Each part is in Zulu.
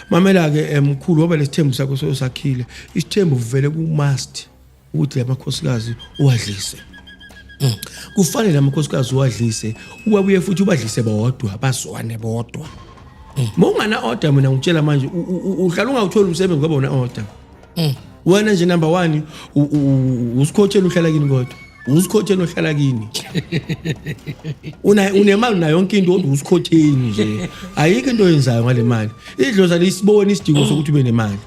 Mamela ke mkhulu ngoba lesithembu sakho sosakhile. Isithembu vele ku must ukuthi lamakhosikazi uwadlise. Kufanele amakhosikazi uwadlise, ubabuye futhi ubadlise bodwa, bazwane bodwa. Uma ungana order mina ngikutshela manje uhlala ungawutholi umsebenzi ngoba una order. Wena nje number 1 usikhotheni uhlala kini kodwa. Usikhotheni ohlala kini. Una unemali nayo yonke into kodwa usikhotheni nje. Ayikho into oyenzayo ngale mali. Idlozi alisiboni isidingo sokuthi ube nemali.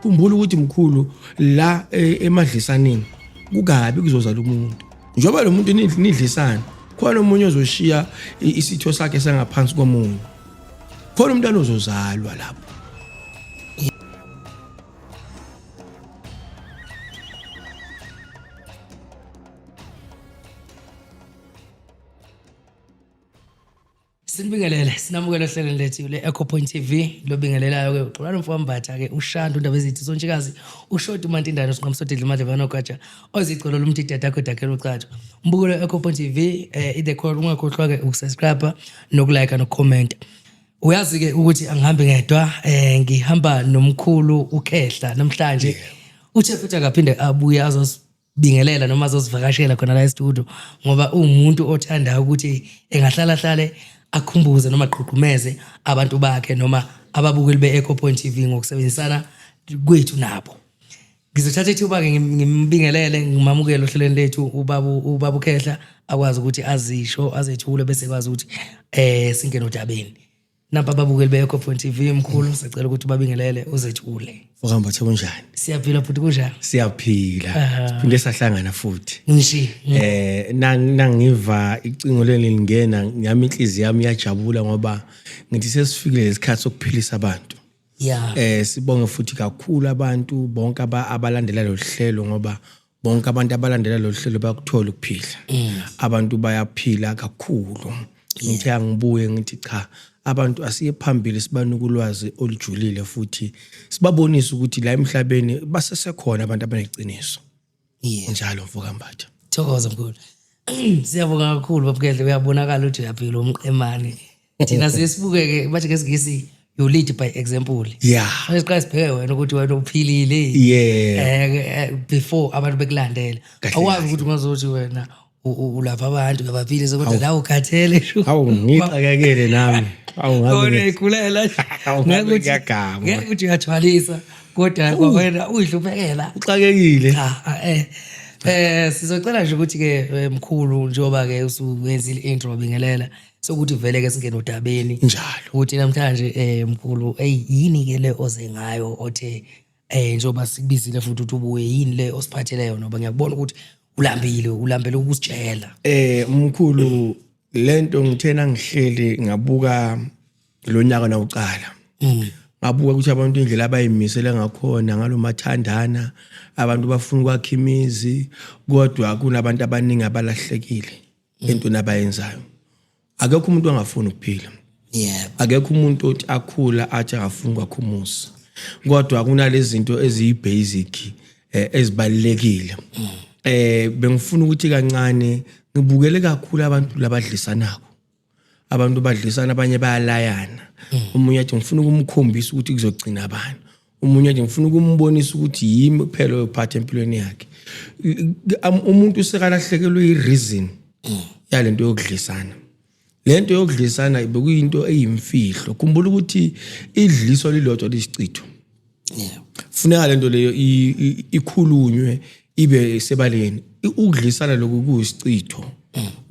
Khumbula ukuthi mkhulu la emadlisaneni kukabi kuzozala umuntu. Njengoba lo muntu nidlisana khona omunye ozoshiya isitho sakhe sangaphansi komunye. Khona umntwana ozozalwa lapho. Sinibingelele, sinamukele ohlelweni lethu le-Echo Point TV. Lobingelelayo ke uXolani Mfowambatha ke uShandu indaba ezithi sontshikazi ushoti umantindane usinqamsodidla imadlebe anogatsha ozigcolo lomdidi dakho dakhela ucatsho. Umbukelo we-Echo Point TV i-The Call ungakhohlwa ke ukusubscribe nokulike nokucomment. Uyazi ke ukuthi angihambi ngedwa ngihamba nomkhulu uKhehla namhlanje. Uthe futhi akaphinde abuye azosibingelela noma azosivakashela khona la e-studio ngoba uwumuntu othandayo ukuthi engahlala hlale akhumbuze noma agqugqumeze abantu bakhe noma ababukeli be-Echo Point TV ngokusebenzisana kwethu nabo. Ngizothatha ithuba-ke ngimbingelele ngimamukele ohlelweni lethu ubaba uKhehla akwazi ukuthi azisho azethule bese ekwazi ukuthi singene odabeni. Nampa ababukeli be-Echo Point TV mkhulu sicela ukuthi ubabingelele uzethule. Uhamba the kunjani? Siyaphila futhi kunjani? Siyaphila. Siphinde sahlangana futhi. Nje. Nangiva icingo leli lingena ngiyami inhliziyo yami iyajabula ngoba ngithi sesifikile lesikhathi sokuphilisa abantu. Yeah. Sibonge futhi kakhulu abantu bonke abalandela lo hlelo ngoba bonke abantu abalandela lo hlelo bayakuthola ukuphila. Abantu bayaphila kakhulu. Ngithe angibuye ngithi cha abantu asiye phambili sibanike ulwazi olujulile futhi sibabonise ukuthi la emhlabeni basesekhona abantu abaneqiniso. Yeah. Njalo mfoka Mbatha. Thokoza mkhulu. Siyabonga kakhulu babukele uyabonakala ukuthi uyaphila umqemane. Thina siye sibukeke bathi ngesingisi you lead by example. Yeah. Manje siqale sibheke wena ukuthi wena uphilile. Yeah. Before abantu bekulandela. Kahle Awazi kahle. ukuthi ungazothi wena ulapha abantu uyabaphilisa kodwa la ukhathele. Hawu ngixakekele nami. Hawu ngabe Wena uyikhulela. Hawu, ngabe ngiyagama. Ngeke ukuthi uyathwalisa kodwa kwawena uyihluphekela. Uxakekile. Cha sizocela nje ukuthi ke mkhulu njengoba ke usuwenzile intro wabingelela sokuthi vele ke singene odabeni. Njalo. Ukuthi namhlanje mkhulu hey yini ke le oze ngayo othe njengoba sikubizile futhi ukuthi ubuye yini le osiphathele yona ngoba ngiyakubona ukuthi ulambile ulambele ukusitshela. Mkhulu lento ngithena ngihleli ngabuka lo nyaka nawuqala. Ngabuka ukuthi abantu indlela abayimisele ngakhona ngalomathandana abantu bafuna ukwakha imizi kodwa kunabantu abaningi abalahlekile entweni abayenzayo. Akekho umuntu ongafuni ukuphila. Yebo. Akekho umuntu othi akhula athi akafuni ukwakha umuzi. Kodwa kunalezi zinto eziyi-basic ezibalulekile. Bengifuna ukuthi kancane ngibukele kakhulu abantu labadlisanako. Abantu badlisana abanye bayalayana. Omunye athi ngifuna ukumkhombisa ukuthi kuzogcina bani. Omunye athi ngifuna ukumbonisa ukuthi yimi kuphela oyophatha empilweni yakhe. Umuntu usekalahlekelwe i-reason yalento yokudlisana. Lento yokudlisana bekuyinto eyimfihlo. Khumbula ukuthi idliso lilodwa lisichitho. Yeah. Funeka lento leyo ikhulunywe ibe sebaleni. Ukudlisana lokhu kuyisichitho.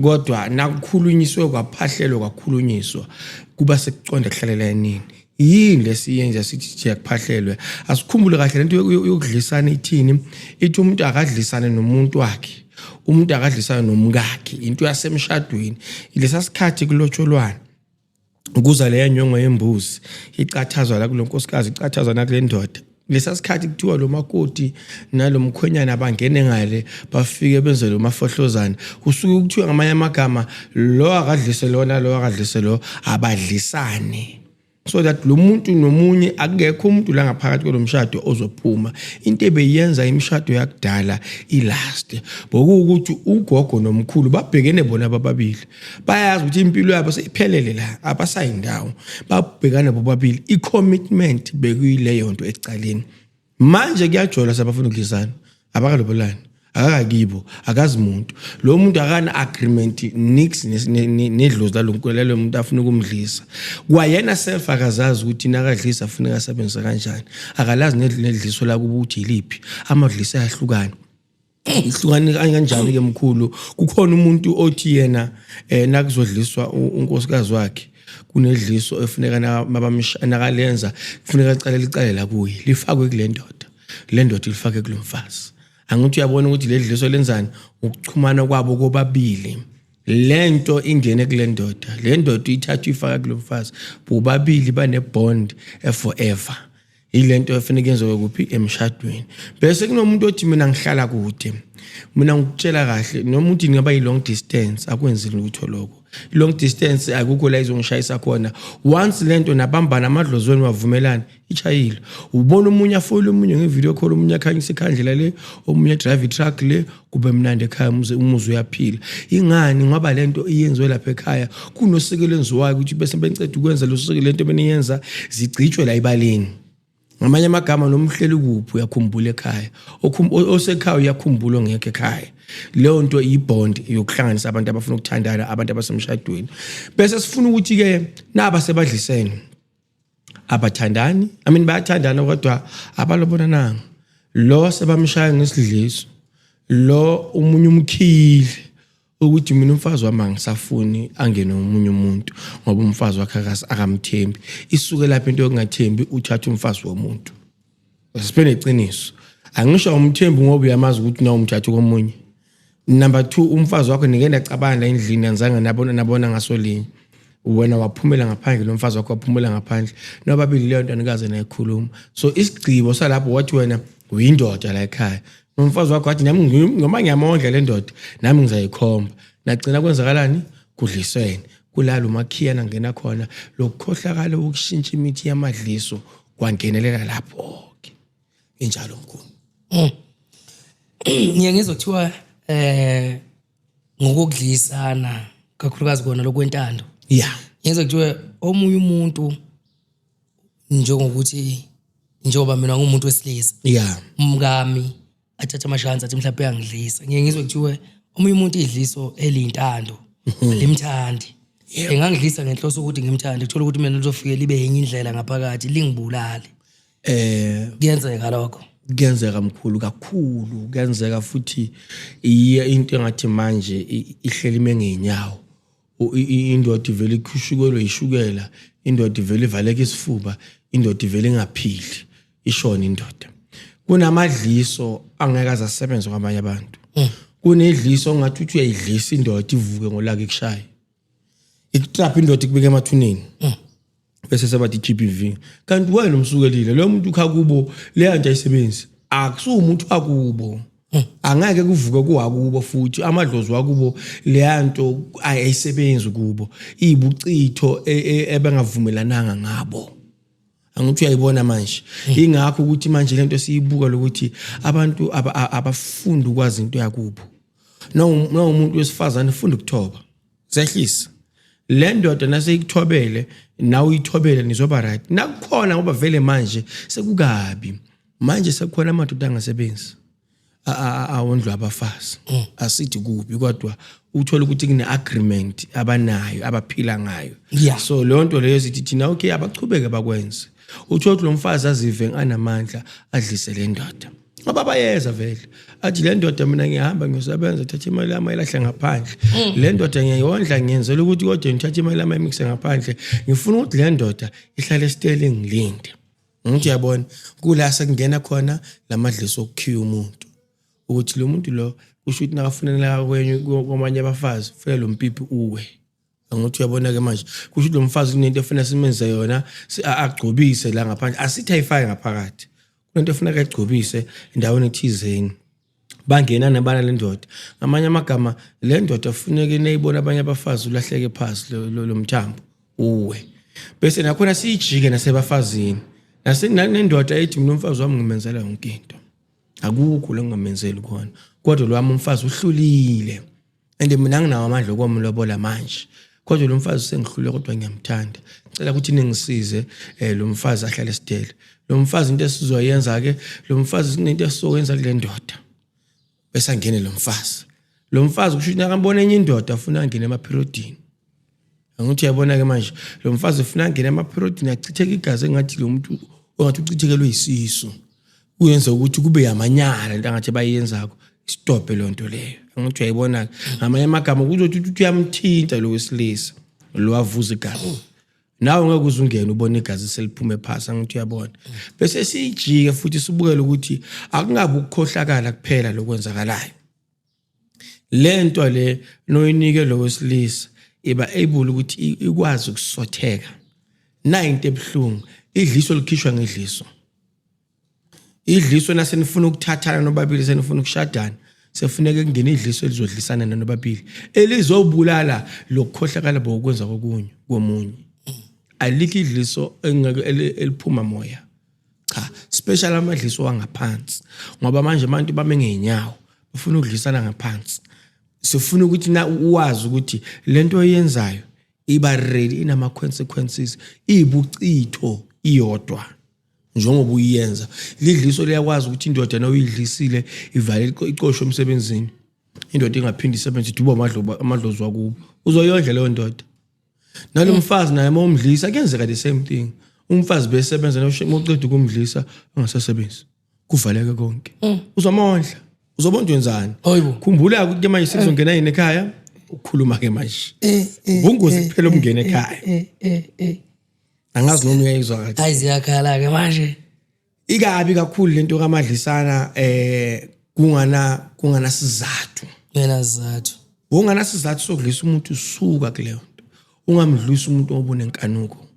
Kodwa nakukhulunyiswe kwaphahlelwa kwakhulunyiswa kuba sekuconda kuhlalela nini. Yini lesiyenza sithi siyakuphahlelwe? Asikhumbule kahle lento yokudlisana ithini? Ithi umuntu akadlisane nomuntu wakhe. Umuntu akadlisane nomkakhe. Into yasemshadweni. Lesa sikhathi kulotsholwana. Kuza leya nyongo yembuzi icathazwa la kulonkosikazi icathazwa nakule ndoda. Lesa sikhathi kuthiwa lo makoti nalomkhwenyana bangene ngale bafike benze lo mafohlozana. Kusuke kuthiwa ngamanye amagama lo akadlise lona lo akadlise lo abadlisane. So that lo muntu nomunye, akekho umuntu la ngaphakathi kwalomshado ozophuma. Into ebeyenza imishado yakudala ilast bokuwukuthi ugogo nomkhulu babhekene bona bababili, bayazi ukuthi impilo yabo seyiphelele la, abasayindawo, babhekana bobabili. I-commitment bekuyileyo nto ekucaleni. Manje kuyajolwa, sabafuna ukudlisana, abakalobolani, akakakibo, akazi muntu lo muntu, akana agreement nix nedlozi lalo muntu afuna ukumdlisa. Kwayena self akazazi ukuthi nakadlisa afuneka asebenzise kanjani, akalazi nedliso lakubo ukuthi yiliphi. Amadliso ayahlukana, ihlukane kanjani ke mkhulu? Kukhona umuntu othi yena nakuzodliswa unkosikazi wakhe, kunedliso efuneka nakalenza, kufuneka aqale licale la kuye, lifakwe kule ndoda, le ndoda ilifake kulomfazi. Angithi uyabona ukuthi le dliso lenzani? Ukuchumana kwabo kobabili. Lento ingene kule ndoda, le ndoda uyithatha uyifaka kulomfazi, bobabili bane bond forever. Ilento efanele yenziwe kuphi? Emshadweni. Bese kunomuntu othi mina ngihlala kude, mina ngikutshela kahle, noma uthi ngaba yi-long distance, akwenzi lutho lokho. I-long distance akukho la izongishayisa khona. Once lento nabambana amadlozi wenu wavumelana, ichayile. Ubona omunye afoyile omunye nge-video call, omunye akhanyisa ikhandlela le, omunye drive i-truck le, kube mnandi ekhaya, umuzi uyaphila. Ingani? Ngoba lento iyenziwe lapha ekhaya, kunosiko lenziwayo ukuthi bese benceda ukwenza lo siko, lento beniyenza zigcitshwe la ebaleni. Ngamanye amagama, noma uhleli kuphi uyakhumbula ekhaya, osekhaya uyakhumbula ongekho ekhaya. Leyo nto i-bond yokuhlanganisa abantu abafuna ukuthandana, abantu abasemshadweni. Bese sifuna ukuthi-ke naba sebadlisene, abathandani, I mean bayathandana kodwa abalobonananga, lo sebamshaya ngesidliso lo, omunye umkhile ukuthi mina umfazi wami angisafuni angene omunye umuntu, ngoba umfazi wakhe akamthembi. Isuke lapho into yokungathembi, uthatha umfazi womuntu. Sibe neqiniso, angisho umthembi ngoba uyamazi ukuthi na umthatha komunye. Number 2, umfazi wakho nike nacabana la endlini, anzange nabona ngasolinye, wena waphumela ngaphandle, lo mfazi wakho waphumela ngaphandle, nobabili leyo nto anikaze nayikhuluma. So isigqibo salapho wathi wena uyindoda la ekhaya, nomfazi wakho wathi nami noma ngiyamondla le ndoda, nami ngizayikhomba. Nagcina kwenzakalani? Kudliswene kulalo umakhiyana ngena khona lokukhohlakala ukushintsha imithi yamadliso, kwangenelela lapho-ke. Injalo mkhulu. Ngiye ngizwe kuthiwa ngokudlisana, kakhulukazi kona lokwentando, ngizwe kuthiwa omunye umuntu, njengokuthi njengoba mina ngumuntu wesilisa, umkami athatha amashansi athi mhlawumbe uyangidlisa, ngiye ngizwe kuthiwe omunye umuntu idliso eliyintando limthandi, engangidlisa ngenhloso ukuthi ngimthande, uthola ukuthi mina lizofike libe yenye indlela ngaphakathi, lingibulale. Kuyenzeka lokho? Kuyenzeka mkhulu, kakhulu kuyenzeka. Futhi iye into engathi manje ihleli ime ngeenyawo. Indoda ivele ikhushukelwe ishukela, indoda ivele ivaleka isifuba, indoda ivele ingaphili, ishona indoda. Kunamadliso angeke aze asebenze kwabanye abantu. Kunedliso ongathi uthi uyayidlisa indoda, ivuke ngolaka ikushaye, ikutrap indoda, ikubeke emathuneni, bese sebathi GBV, kanti wena umsukelile lo muntu ukhakubo. Leya nto ayisebenzi, akusumuntu akubo, angeke kuvuke kuwakubo futhi amadlozi wakubo. Leya nto ayisebenzi kubo, ibucitho ebengavumelananga ngabo. Angithi uyayibona manje? Ingakho ukuthi manje lento siyibuka lokuthi abantu abafunda ukwazi into yakubo. No umuntu wesifazane ufunda ukuthoba, zehlisa le ndoda, naseyikuthobele nawe uyithobele, nizoba right nakukhona. Ngoba vele manje sekukabi, manje sekukhona amadoda angasebenzi awondlwa abafazi. Asithi kubi, kodwa uthola ukuthi kune-agreement abanayo abaphila ngayo. So leyo nto leyo sithi thina okay, abachubeke bakwenze. Uthola ukuthi lo mfazi azive anamandla, adlise le ndoda, ngoba bayeza vele athi le ndoda mina ngiyahamba ngiyosebenza, thatha imali yami ayilahle ngaphandle. Le ndoda ngiyayondla, ngiyenzela ukuthi, kodwa ngithatha imali yami ayimikise ngaphandle. Ngifuna ukuthi le ndoda ihlale esitele ngilinde. Ngithi uyabona kula sekungena khona lamadliso okukhiya umuntu, ukuthi lo muntu lo kusho ukuthi nakafunela kwenye kwamanye abafazi, kufanele lo mpipi uwe. Angithi uyabona-ke manje, kusho ukuthi lo mfazi kunento efanele simenze yona, agcobise la ngaphandle, asithi ayifake ngaphakathi, kunento efuneka ayigcobise endaweni ethizeni, bangena nabana le ndoda. Ngamanye amagama, le ndoda funeke neyibona abanye abafazi, ulahleke phasi lo mthambo uwe. Bese nakhona siyijike nasebafazini, nendoda ethi mina umfazi wami ngimenzela yonke into, akukho lo ngingamenzeli khona, kodwa lo wami umfazi uhlulile and mina nginawo amandla okwamlobola manje, kodwa lo mfazi usengihlule, kodwa ngiyamthanda, ngicela ukuthi ningisize lo mfazi ahlale sidele. Lo mfazi into esizoyenza ke, lo mfazi sinento esizokwenza kule ndoda, bese angene lo mfazi. Lo mfazi kusho ukuthi nakabona enye indoda afuna angene emaperiodini. Angithi uyabona ke manje, lo mfazi ufuna angene emaperiodini, achitheke igazi engathi lo muntu ongathi uchithekelwe isisu, kuyenza ukuthi kube yamanyala into angathi bayiyenzako, stophe leyo nto leyo. Angithi uyayibona-ke, ngamanye amagama kuzothi ukuthi uyamthinta lo wesilisa lo, avuza igazi, nawe ngeke uze ungene ubone igazi seliphume phasi. Angithi uyabona. Bese siyijike futhi sibukele ukuthi akungabi ukukhohlakala kuphela lokwenzakalayo. Le nto le noyinike lo wesilisa iba able ukuthi ikwazi ukusotheka. Nayi into ebuhlungu, idliso likhishwa ngedliso. Idliso nasenifuna ukuthathana nobabili, senifuna ukushadana, sefuneka kungena idliso elizodlisana nanobabili, elizobulala lokukhohlakala bokwenza kokunye komunye. Alikho idliso engeke eliphuma moya, cha, special amadliso wangaphansi, ngoba manje abantu bame ngeenyawo bafuna ukudlisana ngaphansi. Sifuna ukuthi na uwazi ukuthi lento oyenzayo iba ready, inama consequences, ibucitho iyodwa njengoba uyenza. Lidliso liyakwazi ukuthi indoda nawuyidlisile ivale, icoshwe emsebenzini, indoda ingaphindi isebenze, iduba amadlozi wakubo. Uzoyondla leyo ndoda? Nalo mfazi naye uma umdlisa kuyenzeka the same thing. Umfazi besebenza, uqeda ukumdlisa angasasebenzi, kuvaleke konke. Uzomondla? Uzobona wenzani? Hayibo. Khumbula ukuthi manje sekuzongena yini ekhaya, ukukhuluma ke manje. Ubungozi kuphela obungena ekhaya. Angazi noma uyayizwa kahle. Hayi, ziyakhala ke manje. Ikabi kakhulu lento kamadlisana kungana sizathu. Ngena sizathu. Ungana sizathu sokudlisa umuntu, usuka kuleyo nto. Ungamdlisi umuntu ngoba unenkanuko.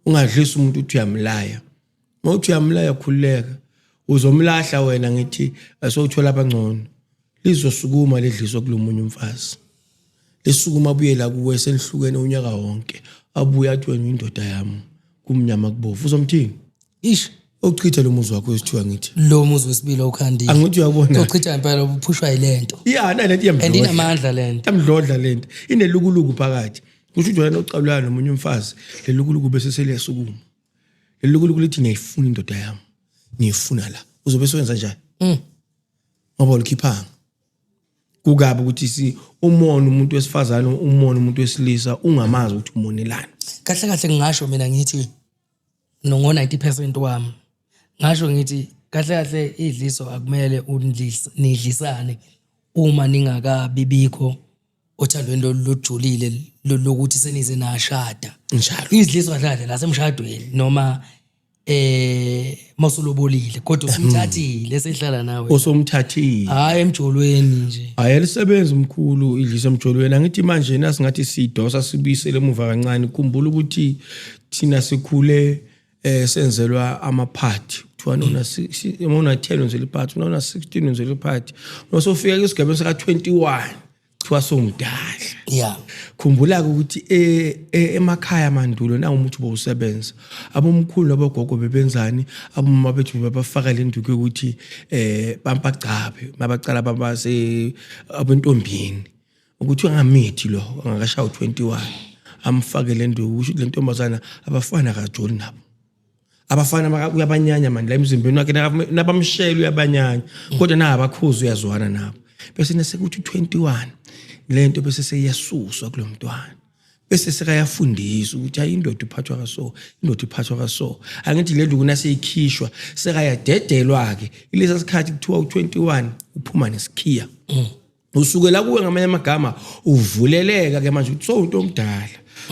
Ungadlisi umuntu uthi uyamlaya. Mawuthi uyamlaya, khululeka, uzomlahla wena. Ngithi asowuthola abangcono, lizosukuma ledliswa kulomunye umfazi, lisukuma abuyela kuwe senihlukene unyaka wonke, abuye athi wena uyindoda yami, kumnyama kubovu. Uzomthini? Ish. Uchitha lo muzi wakho wesithiwa, ngithi. Lo muzi wesibili owukhandile. Angithi uyabona. Uchitha impela, uphushwa yilento. Ya, nalento And iyamdlodla. Inamandla lento. Iyamdlodla lento, inelukuluku phakathi. Kusho ukuthi wena ocalulayo nomunye umfazi, lelukuluku bese seliyasukuma, lelukuluku lithi ngiyayifuna indoda yami, ngiyifuna la. Uzobe sewenza njani? Ngoba ulikhiphanga kukabi ukuthi si umona umuntu wesifazane, umona umuntu wesilisa, ungamazi ukuthi umonelani. Kahle kahle ngingasho mina ngithi no ngo 90% wami, ngasho ngithi kahle kahle idliso akumele nidlisane uma ningakabi bikho othandweni lolu lojulile lokuthi senize nashada. Njalo. Izidliso kahle kahle nasemshadweni noma mawusulobolile, kodwa usumthathile, esehlala nawe. Osomthathile. Hayi, emjolweni nje. Hayi, alisebenzi umkhulu idlisa emjolweni. Angithi manje nasingathi sidosa sibuyisele emuva kancane, khumbula ukuthi thina sikhule senzelwa amaphathi, kuthiwa nona uma una 10 wenzela iphathi, una 16 wenzela iphathi, uma sofika esigabeni sika 21 kuthiwa sowumdala. Khumbula ukuthi emakhaya mandulo na umuthi bowusebenza, abomkhulu nabogogo bebenzani? Abomama bethu bebafaka le nduku yokuthi bampagcabe mabacala babase abentombini, ukuthi angamithi lo angakashawa 21, amfake le nduku. Kusho ukuthi le ntombazana abafana akajoli nabo abafana, uyabanyanya manje la emzimbeni wakhe, nabamshela uyabanyanya, kodwa na abakhuzi uyazwana nabo. Bese nesekuthi 21 lento bese seyasuswa kulo mntwana, bese sekayafundiswa ukuthi hayi, indoda iphathwa kaso, indoda iphathwa kaso. Angithi le nduku naseyikhishwa sekayadedelwa ke, ilesa sikhathi kuthiwa u21 uphuma nesikhiya, usukela kuwe. Ngamanye amagama uvuleleka ke manje ukuthi sowunto omdala,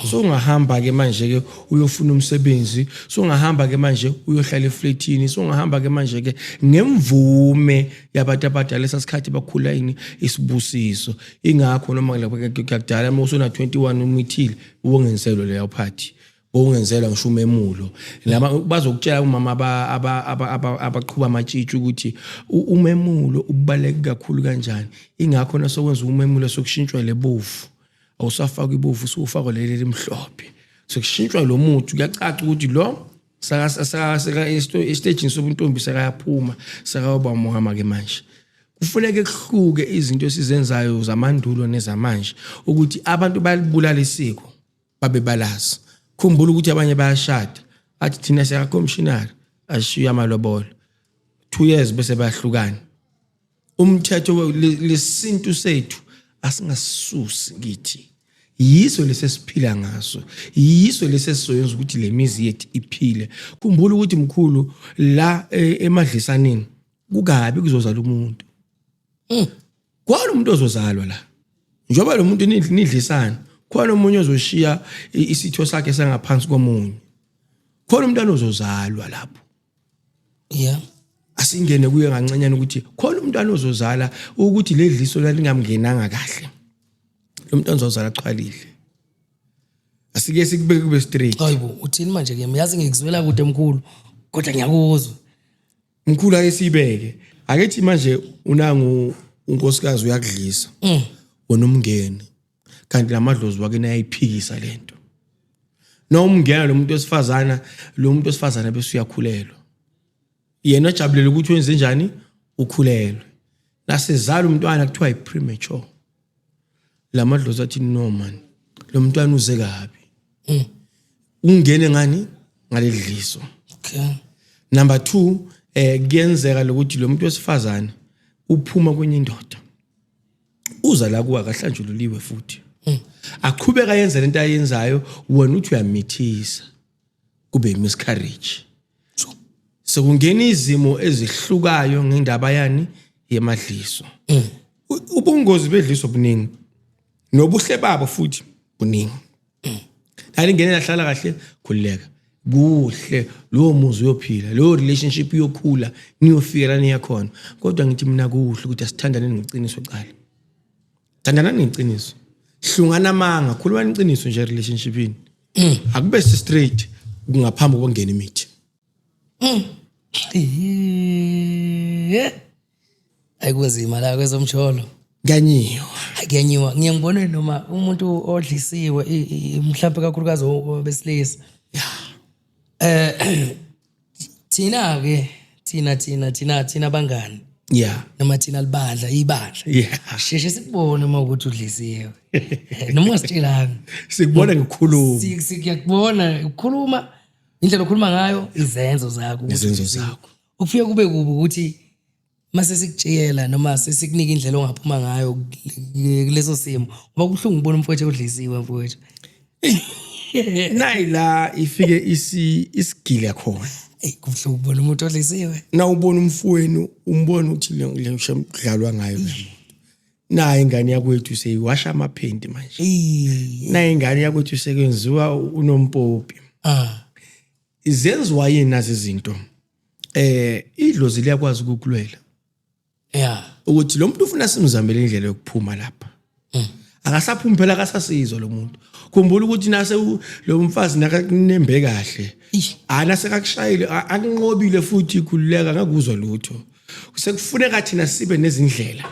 so ungahamba ke manje ke uyofuna umsebenzi, so ungahamba ke manje uyohlala eflatini, so ungahamba ke manje ke ngemvume yabantu abadala. Lesasikhathi bakhula yini? Isibusiso. Ingakho noma kuyakudala uma usuna 21 umithile, ubongenzelwe leyo phathi, bowungenzela ngisho umemulo. Laba bazokutshela umama abaqhuba amatshitshi ukuthi umemulo ubaluleke kakhulu kanjani. Ingakho nasokwenza umemulo sokushintshwa lebovu, awusafakwa ibovu, usufakwa leli elimhlophe. Sekushintshwa lo muthi, kuyacaca ukuthi lo saka estagini sobuntombi sekayaphuma, sekayoba umama ke manje. Kufuneke kuhluke izinto esizenzayo zamandulo nezamanje, ukuthi abantu bayalibulala isiko babe balazi. Khumbula ukuthi abanye bayashada, athi thina siyakhomishinari, ashiye amalobolo 2 years bese bayahlukana. Umthetho lesintu sethu asingasisusi kithi, yiso lesesiphila ngaso, yiso lesesizoyenza ukuthi le mizi yethu iphile. Khumbula ukuthi mkhulu la emadlisaneni kukabi kuzozala umuntu. Khona umuntu ozozalwa la, njengoba lo muntu nidlisana, khona omunye ozoshiya isitho sakhe sangaphansi komunye, khona umntwana ozozalwa lapho. Asingene kuye kancanyana ukuthi khona umntwana ozozala ukuthi ledliso lalingamngenanga kahle, lo mntwana uzozala achwalile. Asike sikubeke kube straight. Hayibo, uthini manje ke? Yazi ngikuzwela kude mkhulu, kodwa ngiyakuzwa. Mkhulu, ake sibeke, akethi manje unangu unkosikazi uyakudlisa, wena umngene, kanti lamadlozi wakhe nayayiphikisa lento. Noma umngena lo muntu wesifazana, lo muntu wesifazana bese uyakhulelwa, yena ojabulela ukuthi wenze njani, ukhulelwe, nasezala umntwana kuthiwa i-premature. Lamadlozi athi no man, lo mntwana uze kabi. Ungene ngani ngaledliso. Number 2, kuyenzeka lokuthi lo muntu wesifazane uphuma kwenye indoda, uza la kuwa akahlanjululiwe futhi, aqhubeka yenza lento ayenzayo, wena uthi uyamithisa, kube miscarriage. Sekungena izimo ezihlukayo ngendaba yani yemadliso. Ubungozi bedliso buningi, nobuhle babo futhi buningi. Nalingene lahlala kahle, khululeka kuhle, lowo muzi uyophila, leyo relationship iyokhula, niyofika la niya khona. Kodwa ngithi mina kuhle ukuthi asithandane ngeqiniso cala, thandanani ngeqiniso, hlungana amanga, khulumani iqiniso nje relationshipini, akube straight ngaphambi kokungena imithi. Ayikunzima la kwezomjolo. Kuyanyiwa. Hayi, kuyanyiwa. Ngiye ngibone noma umuntu odlisiwe, mhlawumbe kakhulukazi obesilisa. Thina ke thina bangani noma thina libandla, ibandla, sheshe sikubone uma ukuthi udlisiwe, noma ungasitshelanga. Sikubona ngikukhuluma. Siyakubona ukukhuluma, indlela okhuluma ngayo, izenzo zakho ukuthi Izenzo udlisiwe. zakho. Ukufika kube kubi ukuthi mase sikutshela noma sesikunika indlela ongaphuma ngayo kuleso simo, ngoba kubuhlungu ukubona umfowethu odlisiwe, mfowethu. Nayi la ifike isigile khona. Eyi, kubuhlungu ukubona umuntu odlisiwe. Na ubona umfowenu, umbona ukuthi le ngisho kudlalwa ngayo le muntu. Nayi ingane yakwethu seyiwasha amaphenti manje. Nayi ingane yakwethu sekwenziwa unompopi. Izenziwa yini nazi izinto? Idlozi liyakwazi ukukulwela. Ukuthi lo muntu ufuna simzamele indlela yokuphuma lapha. Akasaphumi phela, akasasizwa lo muntu. Khumbula ukuthi nase lo mfazi nakakunembe kahle. Ana sekakushayile, akunqobile futhi, khululeka ngakuzwa lutho. Sekufuneka thina sibe nezindlela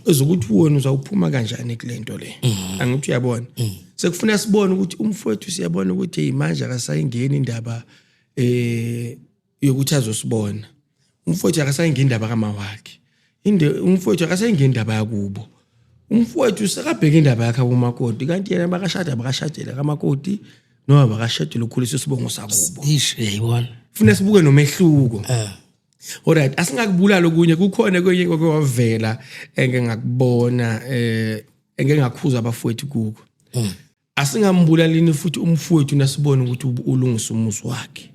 ezokuthi wena uzawuphuma kanjani kulento le. Angithi uyabona. Sekufuneka sibone ukuthi umfowethu, siyabona ukuthi hey, manje akasayingeni indaba yokuthi azosibona. Umfowethu akasayingeni indaba kama wakhe. Inde umfowethu akasayingeni indaba yakubo. Umfowethu sekabheka indaba yakhe abomakoti, kanti yena bakashada, bakashadela kamakoti noma bakashadela ukukhulisa isibongo sakubo. Ish, uyayibona. Funa sibuke nomehluko. Alright, asingakubulala okunye, kukhona kwenye kwavela engeke ngakubona, engeke ngakhuza abafowethu kuko. Asingambulalini futhi umfowethu nasibona ukuthi ulungisa umuzi wakhe.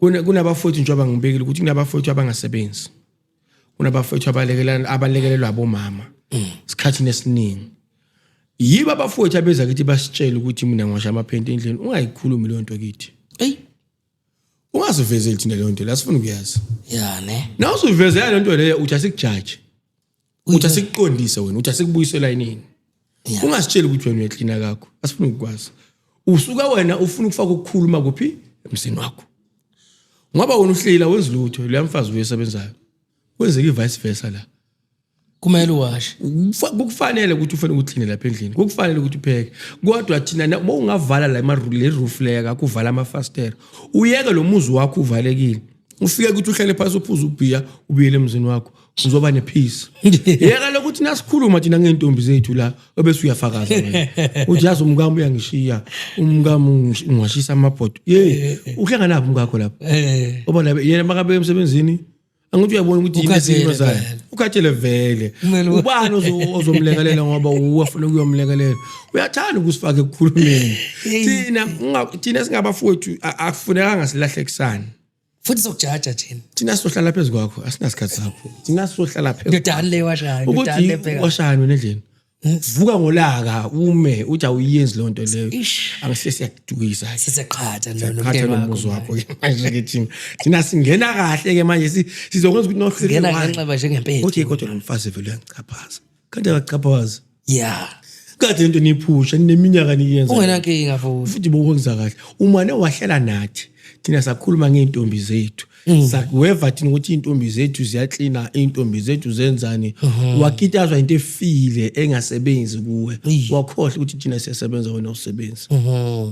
Kunabafowethu, njengoba ngibekile ukuthi kunabafowethu abangasebenzi. Kunabafowethu abalekelelwa abomama. Isikhathi nesiningi. Yibo abafowethu abeza kithi basitshela ukuthi mina ngiwasha amaphenti endlini, ungayikhulumi leyo nto kithi. Ey. Ungasivezeli thina leyo nto, la sifuna ukuyazi. Ya ne. Na usuvezela le nto leyo, uthi asikujaje. Uthi asikuqondise wena, uthi asikubuyise elayinini. Ungasitsheli ukuthi wena uyaklina kakho, asifuni ukukwazi. Usuka wena ufuna ukufaka ukukhuluma kuphi emzini wakho. Ngoba wena uhleli la wenza lutho, leya mfazi uyesebenzayo. Kwenzeka i-vice versa la. Kumele uwashe. Kukufanele ukuthi ufune ukukline lapha endlini, kukufanele ukuthi upheke, kodwa thina uma ungavala la le roof leya kakho, uvala amafastela, uyeke lo muzi wakho uvalekile, ufike ukuthi uhlale phansi, uphuze ubhiya, ubuyele emzini wakho, uzoba nepeace. Yeka lokuthi nasikhuluma thina ngeentombi zethu la, ebese uyafakaza wena, uthi yazi umkami uyangishiya, umkami ungashisa amabhodo. Ye, uhlanganaphi umkakho lapho? Oba yena makabe emsebenzini, angithi uyabona ukuthi yini Ukhathele esiyimazayo. vele. Ukhathele vele. Kumele Ubani ozomlekelela? Ngoba uwafuna ukuyomlekelela, uyathanda ukusifaka ekukhulumeni. Thina thina singabafowethu, akufunekanga silahlekisane. Futhi sokujaja thina. Thina sizohlala phezu kwakho, asinasikhathi sakho. Thina sizohlala phezu Ndodani le washayo, ndodani le ukuthi bheka. washani wena endlini, vuka ngolaka, ume uthi awuyenzi leyo nto leyo. Ish. Angisiye, siyakudukisa. Siseqhatha Qhatha nomndeni nomuzi wakho. wakho ke manje ke. Thina singena kahle ke manje, sizokwenza ukuthi nohleli Ngena one. ngenxeba njengempethu. Uthi kodwa lo mfazi vele uyangichaphaza, kanti akachaphazi. Kade into niyiphusha, nineminyaka niyenza. Ungenankinga futhi. Futhi bokwenza kahle, umane wahlela nathi, thina sakhuluma ngey'ntombi zethu, sakuweva thina ukuthi iy'ntombi zethu ziyaklina, iy'ntombi zethu zenzani. Wakitazwa into efile engasebenzi kuwe, wakhohlwa ukuthi thina siyasebenza, wena usebenzi.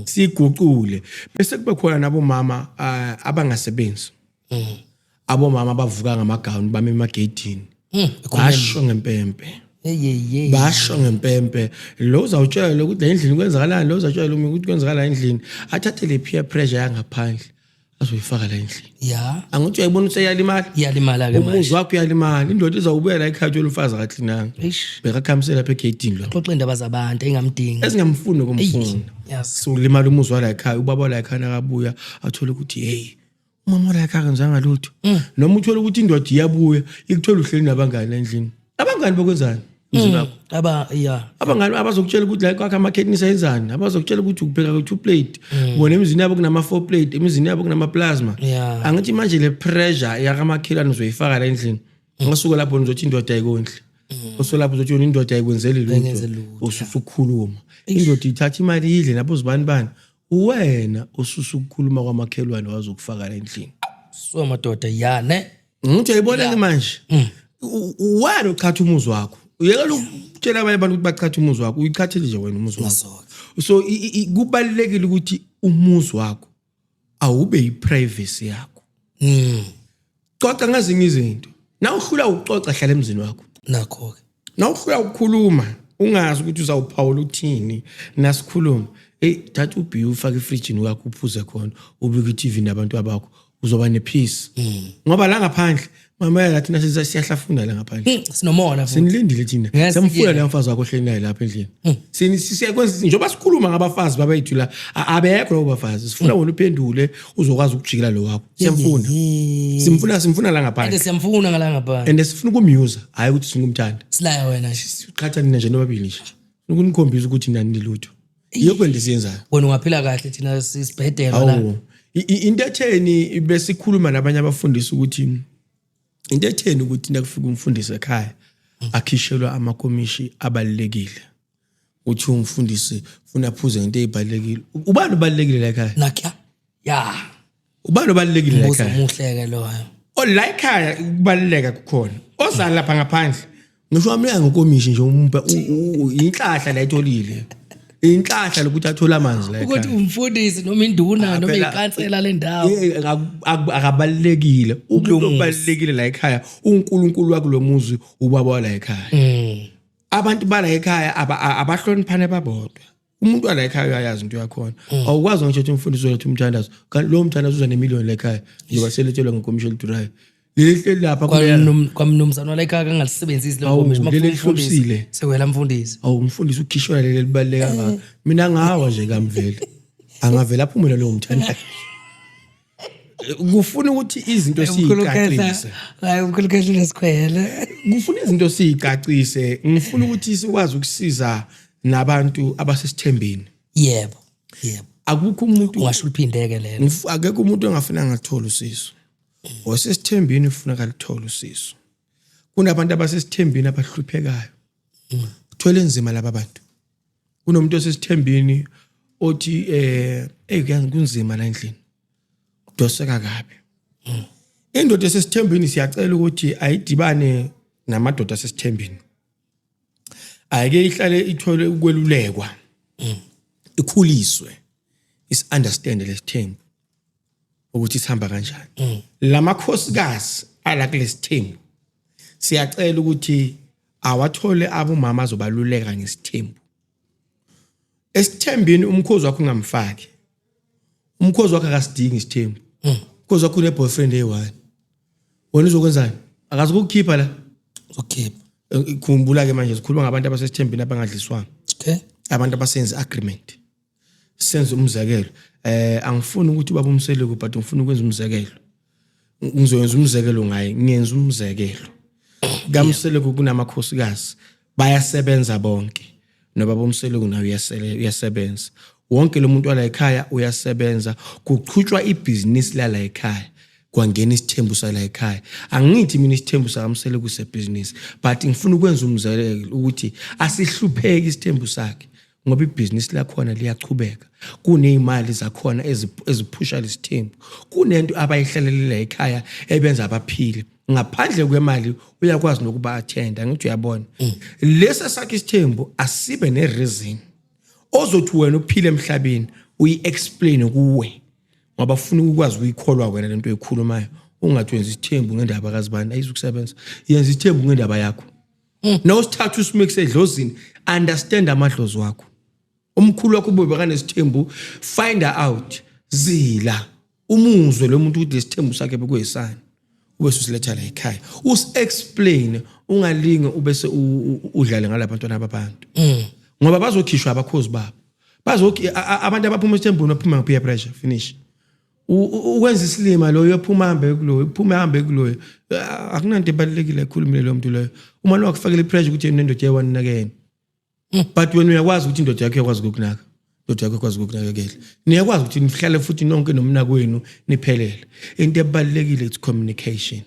Siguqule, bese kube khona nabomama abangasebenzi, abomama abavuka ngamagawuni, bame emageyidini, basho ngempempe. Hey hey hey. Basho ngempempe. Lo uzawutshela ukuthi la endlini kwenzakalani, lo uzawutshela ukuthi kwenzakalani endlini, athathe le peer pressure yangaphandle, azoyifaka la endlini. Angithi uyayibona ukuthi uyalimala? Iyalimala ke Umuzi manje. wakho uyalimala. Indoda izawubuya la ekhaya, uthola umfazi akaklinanga. Eish. Bekakhamisela lapha egeyidini lo. Xoxa indaba zabantu engamdingi. Ezingamfuni nokumfuna. Yes. Sokulimala umuzi wala ekhaya. Ubaba wala ekhaya nakabuya athole ukuthi hey, umama wala ekhaya akenzanga lutho, noma uthole ukuthi indoda iyabuya, ikuthola uhleli nabangani endlini. Abangani bokwenzani emzini wakho? Aba ya. Abangani abazokutshela ukuthi la kwakho ama-curtains ayenzani, abazokutshela ukuthi ukupheka kwe-two plate, bona emizini yabo kunama-four plate, emizini yabo kunama-plasma. Angithi manje le pressure yakamakhelwane uzoyifaka la endlini. Ngasuka lapho nizothi indoda ayikondli, usuka lapho uzothi yona indoda ayikwenzeli Ayikwenzeli lutho. lutho. Ususa ukukhuluma, indoda ithatha imali idle nabo zibani bani, wena ususa ukukhuluma kwamakhelwane, wazokufaka la endlini. So madoda, ya ne. Ngithi uyayibona ke manje, wena uchatha umuzi wakho, uyekela ukutshela abanye abantu ukuthi bachathe umuzi wakho, uyichathile nje wena umuzi wakho. Naso-ke. So kubalulekile ukuthi umuzi wakho awube yi-privacy yakho. Xoxa ngazinye izinto. Na uhlula ukuxoxa, hlala emzini wakho. Nakho-ke. Na uhlula ukukhuluma, ungazi ukuthi uzawuphawula uthini nasikhuluma, hey, thatha ubhiya, ufake efrijini wakho, uphuze khona, ubuke i-TV nabantu abakho, uzoba nepeace, ngoba la ngaphandle, mama, la thina siyahlafuna la ngaphandle. Sinomona futhi. Sinilindile thina. Yes, Siyamfuna yeah. leyo mfazi wakho ohleli naye lapha endlini. Siyakwenza njengoba sikhuluma ngabafazi babethu la, abekho labo bafazi. Sifuna wena uphendule, uzokwazi ukujikela lo wakho. Siyamfuna, simfuna, simfuna la And ngaphandle. siyamfuna ngala ngaphandle. And sifuna ukumyuza, hhayi ukuthi sifuna ukumthanda. Silaya wena nje. Siqhatha nina nje nobabili nje, sifuna ukunikhombisa ukuthi nani nilutho. Yikho nto esiyenzayo. Wena ungaphila kahle, thina sisibhedelwa la. Awu, into etheni, besikhuluma nabanye abafundisi ukuthi into etheni ukuthi nakufika umfundisi ekhaya akhishelwa amakomishi abalulekile, uthi umfundisi ufuna aphuze ngento ezibalulekile. Ubani ubalulekile la ekhaya? Nakya ya. Ubani obalulekile la Mbuzo ekhaya? omuhle-ke loyo. O la ekhaya ukubaluleka kukhona, ozala lapha ngaphandle, ngisho wamnika ngokomishi nje, umpe inhlahla la etholile, inhlahla lokuthi athole amanzi la Ukuthi ekhaya. umfundisi noma induna noma Phela- ikansela lendawo. Akabalulekile. Umuntu obalulekile la ekhaya uNkulunkulu wakulo muzi, ubaba wala ekhaya. Abantu bala ekhaya abahloniphane babodwa. Umuntu wala ekhaya uyayazi into yakhona. Awukwazi ngisho ukuthi umfundisi uzoletha umthandazo, kanti lowo mthandazo uza nemiliyoni la ekhaya, njengoba seletshelwa ngenkomishi elidurayo, leli hleli lapha Kwamnumzane wala ekhaya kangalisebenzisi lo Awu, nkomishi. leli elihlobisile. Sewela mfundisi. Awu, umfundisi ukhishwa leli elibaluleke kangaka, mina ngawa nje kamvele, angavele aphumele lowo mthandazo. Kufuna ukuthi izinto siyicacise. Hayi, umkhulu Khehla unesikhwele. Kufuna izinto siyicacise. Ngifuna ukuthi sikwazi ukusiza nabantu abasesithembeni. Yebo yebo. Akukho umuntu Ungasho uliphindeke lelo. Akekho umuntu ongafuna ngathola usizo. Osesithembeni ufuna kaluthola usizo. Kunabantu abasesithembeni abahluphekayo, thwele nzima laba bantu. Kunomuntu osesithembeni othi hey, kunzima la endlini, kudoseka kabi. Indoda esesithembeni siyacela ukuthi ayidibane Namadoda asesithembini ayike ihlale ithole ukwelulekwa, ikhuliswe, isi-understand lesithembu ukuthi sihamba kanjani. Lamakhosikazi ala kulesithembu, siyacela ukuthi awathole abomama azobaluleka ngesithembu. Esithembini umkhozi wakho ungamfaki. Umkhozi wakho akasidingi isithembu. Umkhozi wakho une-boyfriend eyi-one, wena uzokwenzani? Akazi ukukukhipha la. Uzokhipha. Khumbula-ke manje sikhuluma ngabantu abasesithembini abangadliswanga, abantu abasenza agreement. Senze umzekelo, angifuni ukuthi ubaba uMseleku, but ngifuna ukwenza umzekelo, ngizoyenza umzekelo ngaye. Ngiyenza umzekelo kaMseleku. Kunamakhosikazi, bayasebenza bonke, nobaba uMseleku naye uyasebenza. Wonke lo muntu wala ekhaya uyasebenza, kuqhutshwa ibhizinisi lala ekhaya, kwangena isithembu sala ekhaya. Angithi mina isithembu sakaMseleku sebhizinisi, but ngifuna ukwenza umzekelo ukuthi asihlupheki isithembu sakhe ngoba ibhizinisi lakhona liyachubeka, kuney'mali zakhona eziphusha lesithembu, kunento abayihlalelela ekhaya ebenza abaphile. Ngaphandle kwemali uyakwazi nokuba attend. Angithi uyabona, lesi sakhe isithembu asibe ne-reason ozothi wena uphile emhlabeni uyi-explain kuwe, ngoba funa ukwazi ukuyikholwa wena lento oyikhulumayo. Ungathi wenza isithembu ngendaba kazibani, ayizukusebenza. Yenza isithembu ngendaba yakho. Nawusithatha usimix edlozini, understand amadlozi wakho. Umkhulu wakho ube bekanesithembu, find out, zila umuzwe lo muntu ukuthi lesithembu sakhe bekuyisani, ube ususiletha la ekhaya, usi-explain. Ungalinge ubese udlale ngalabantwana babantu, ngoba bazokhishwa abakhozi babo. Abantu abaphuma esithembuni baphuma nge-peer pressure, finish. Ukwenza isilima loyo, uyophuma ahambe kuloyo, uphume ahambe kuloyo. Akunanto ebalulekile ekhulumile loyo muntu loyo uma lowakufakela i-pressure ukuthi yena nendoda yawanakena, but wena uyakwazi ukuthi indoda yakho iyakwazi ukukunaka, indoda yakho ikwazi ukukunakekela, niyakwazi ukuthi nihlale futhi nonke nomnakwenu niphelele. Into ebalulekile, it's communication.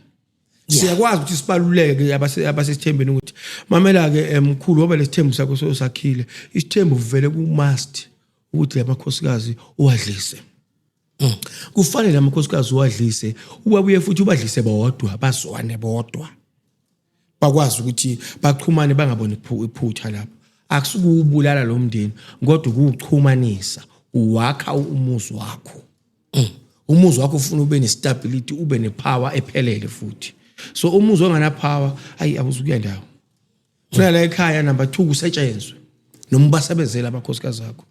Siyakwazi ukuthi sibaluleke abasesithembeni ukuthi mamela-ke, mkhulu, ngoba lesithembu sakho sosakhile isithembu, vele ku-must ukuthi lamakhosikazi uwadlise. Kufanele amakhosikazi uwadlise, ubabuye futhi ubadlise bodwa, bazwane bodwa, bakwazi ukuthi baxhumane, bangaboni iphutha lapho. Akusukubulala lo mndeni, kodwa ukuwuchumanisa, uwakha umuzi wakho. Umuzi wakho ufuna ube ne-stability, ube ne-power ephelele futhi. So umuzi ongana-power, ayi, awuzukuya ndawo. Funa la ekhaya, number 2, kusetshenzwe noma ubasebenzele abakhosikazi akho.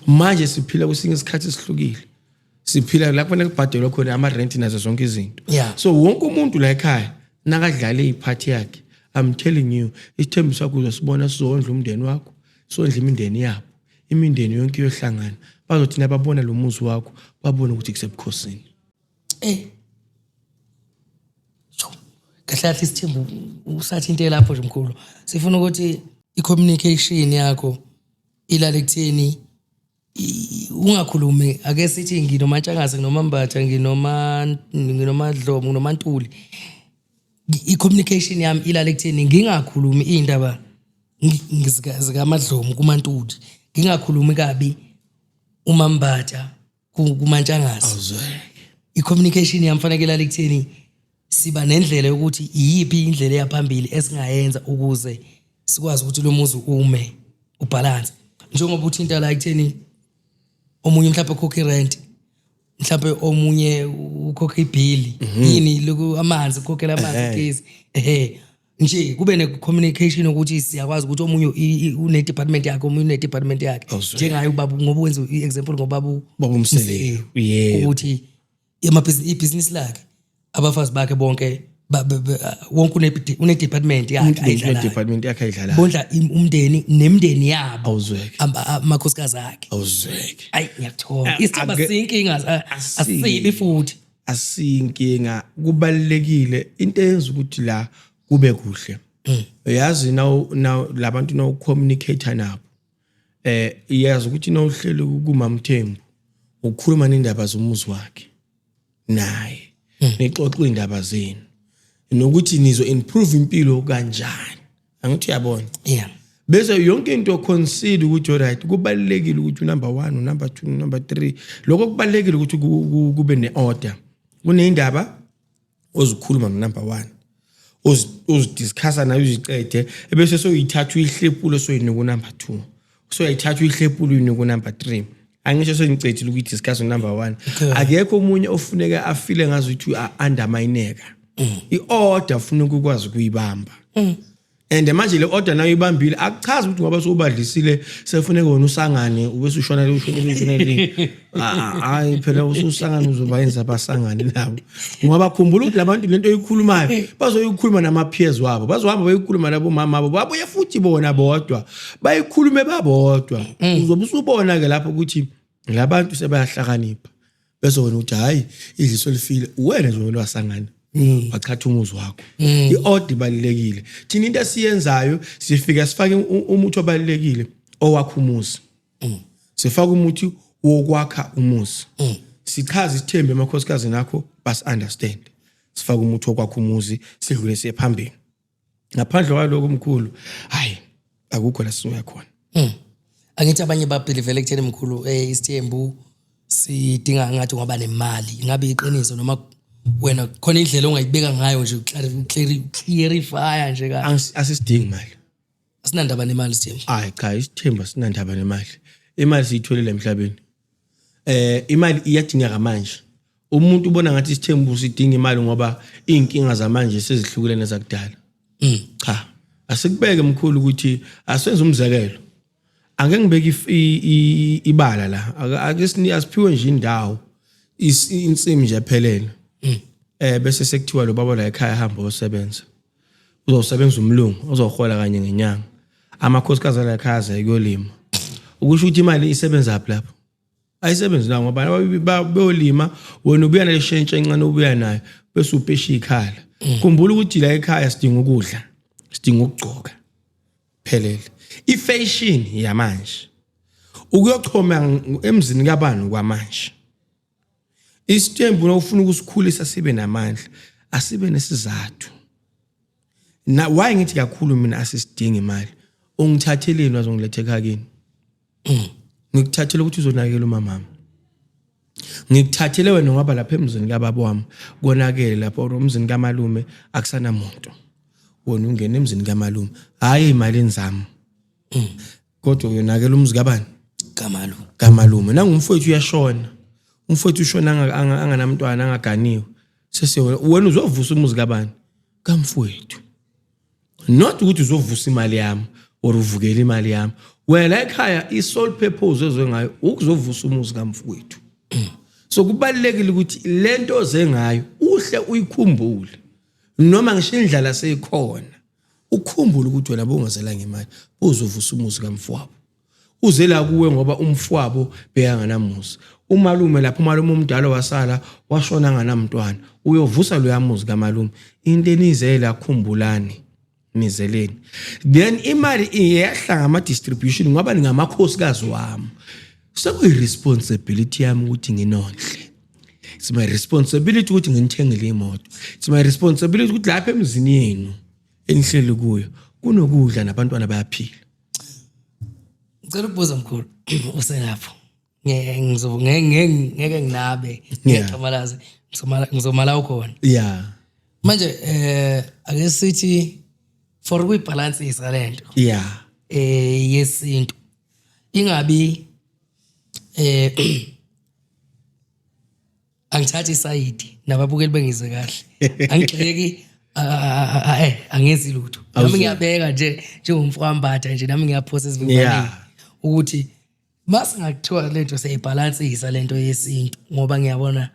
Manje siphila kwesinye isikhathi esihlukile, siphila la kufanele kubhadelwe khona ama-rent nazo zonke izinto. So wonke umuntu la ekhaya nakadlale iphathi yakhe, I'm telling you, isithembu sakho uzosibona sizondla umndeni wakho, sondla imindeni yabo, imindeni yonke iyohlangana. Bazothi nababona lo muzi wakho, babone ukuthi kusebukhosini. Sho. Kahle kahle isithembu usathi into elapho nje mkhulu. Sifuna ukuthi i-communication yakho ilale kutheni, ungakhulumi. Ake sithi nginoMantshangase, nginoMambatha, nginoMadlomo, nginoMantuli. I-communication yami ilale kutheni ngingakhulumi iy'ndaba zikaMadlomo kuMantuli, ngingakhulumi kabi uMambatha kuMantshangase. I-communication yami fanele ilale kutheni siba nendlela yokuthi iyiphi indlela eyaphambili esingayenza ukuze sikwazi ukuthi lo muzi ume u-balance, njengoba uthinta la ekutheni omunye mhlawumbe ukhokha irent, mhlawumbe omunye ukhokha ibhili, yini lokhu, amanzi, ukhokhela amanzi, ugesi, ehe nje kube ne-communication ukuthi siyakwazi ukuthi omunye une-department yakhe, omunye une-department yakhe. Njengaye ubaba, ngoba wenza i-example ngobaba Baba uMseleku, yebo. Ukuthi ibhizinisi lakhe, abafazi bakhe bonke wonke une-department yakhe umuntu ayidlalayo. Department yakhe ayidlalayo. Bondla umndeni nemindeni yabo. Awuzweke. Amakhosikazi akhe. Awuzweke. Ayi, ngiyakuthola. Isithemba siyinkinga, asibi futhi. Asiyinkinga. Kubalulekile into eyenza ukuthi la kube kuhle, uyazi, now labantu now communicate nabo, iyazi ukuthi nawuhleli kuMamthembu ukhuluma nendaba zomuzi wakhe naye, nixoxa indaba zenu nokuthi nizo improve impilo kanjani. Angithi uyabona? Yeah. Bese yonke into consider ukuthi alright, kubalulekile ukuthi unumber 1, unumber 2, unumber 3. Lokho kubalulekile ukuthi kube ne-order. Kuneyindaba ozikhuluma no number 1. Uzidiscussa nayo uziqede, ebese soyithatha uyihlepule, soyinika unumber 2, soyayithatha uyihlepule, uyinika unumber 3. Angisho sengicedile ukuyidiscuss number 1. Akekho omunye ofuneka afile ngazuthi undermineka i-order, funeka ukwazi ukuyibamba. And manje le order nayo ibambile, akuchazi ukuthi ngoba sowubadlisile sefuneka wena usangane, ube ushona le, ushone le, ushone le. Hayi phela, ususangane uzobayenza basangane nabo, ngoba khumbula ukuthi labantu lento oyikhulumayo bazoyikhuluma nama-peers wabo, bazohamba bayikhuluma nabo mama abo, babuye futhi bona bodwa bayikhulume babodwa. Uzobe usubona-ke lapho ukuthi labantu sebayahlakanipha, bese wena uthi hayi, idliso lifile. Wena nje wena wasangana, wachatha umuzi wakho. I-order ibalulekile. Thina into esiyenzayo, sifika sifake umuthi obalulekile owakha umuzi. Sifaka umuthi wokwakha umuzi, sichaze isithembu emakhosikazi akho, basi-understand. Sifake umuthi wokwakha umuzi, sidlule siye phambili. Ngaphandle kwaloko mkhulu, hayi, akukho la sisuya khona. Angithi abanye babelievele ekutheni mkhulu, isithembu sidinga ngathi ngoba nemali. Ingabe iqiniso noma wena khona indlela ongayibeka ngayo nje clarify nje ka? Asisidingi imali. Asinandaba nemali isithembu? Hayi cha, isithembu asinandaba nemali. Imali siyitholile emhlabeni. Imali iyadingeka manje. Umuntu ubona ngathi isithembu sidinga imali ngoba iy'nkinga zamanje sezihlukile nezakudala. Cha, asikubeke mkhulu ukuthi asenze umzekelo. Ake ngibeke ibala la. Ake asiphiwe nje indawo, insimi nje ephelele. Bese sekuthiwa lo baba la ekhaya hamba osebenza. Uzosebenza umlungu ozohola kanye ngenyanga. Amakhosikazi ala ekhaya aze kuyolima. Ukusho ukuthi imali isebenza phi lapho? Ayisebenzi la, ngoba beyolima, wena ubuya nale shentshi encane obuya nayo, bese upesha ikhala. Khumbula ukuthi la ekhaya sidinga ukudla, sidinga ukugcoka. Phelele. I-fashion yamanje. Ukuyochoma emzini kabani kwamanje. Isithembu ufuna ukusikhulisa sibe namandla, asibe nesizathu. Na why ngithi kakhulu mina asisidingi imali. Ungithatheleni wazongiletha ekhaya kini? Ngikuthathele ukuthi uzonakekela umamami. Ngikuthathele wena ngoba lapha emzini kababa wami konakele lapho, or emzini kamalume akusanamuntu. Wena ungena emzini kamalume, hayi imalini zami. Kodwa uyonakela umuzi kabani? Kamalume. Kamalume. Nangumfowethu uyashona. Umfowethu ushona anganamntwana, angaganiwe. Sese wena uzovusa umuzi kabani? Kamfowethu. Not ukuthi uzovusa imali yami or uvukela imali yami. Wena ekhaya i-sole purpose ozwe ngayo ukuzovusa umuzi kamfowethu. So kubalulekile ukuthi lento oze ngayo uhle uyikhumbule. Noma ngisho indlala seyikhona, ukhumbule ukuthi wena bowungazelanga imali, uzovusa umuzi kamfowabo. Uze la kuwe ngoba umfowabo bekanganamuzi. Umalume lapho, umalume omdala wasala washona anganamntwana. Uyovusa loya muzi kamalume. Into enizela, khumbulani nizeleni. Then imali iyehla ngama-distribution ngoba ningamakhosikazi wami. Sekuyi-responsibility yami ukuthi nginondle. It's my responsibility ukuthi nginithengele imoto. It's my responsibility ukuthi lapha emzini yenu enihleli kuyo kunokudla nabantwana bayaphila. Ngicela ukubuza mkhulu uselapho. Ngeke ngeke nginabe ngiyaqhamalaze, ngizomala ukhona. Manje ake sithi for ukuyibalansisa lento yesintu ingabi angithathi isayidi, nababukeli bengizwe kahle, angigxeki, angenzi lutho nami. Ngiyabeka nje njengomfowambatha nje, nami ngiyaphosa esivivaneni ukuthi masingakuthiwa lento siyayibhalansisa lento yesintu, ngoba ngiyabona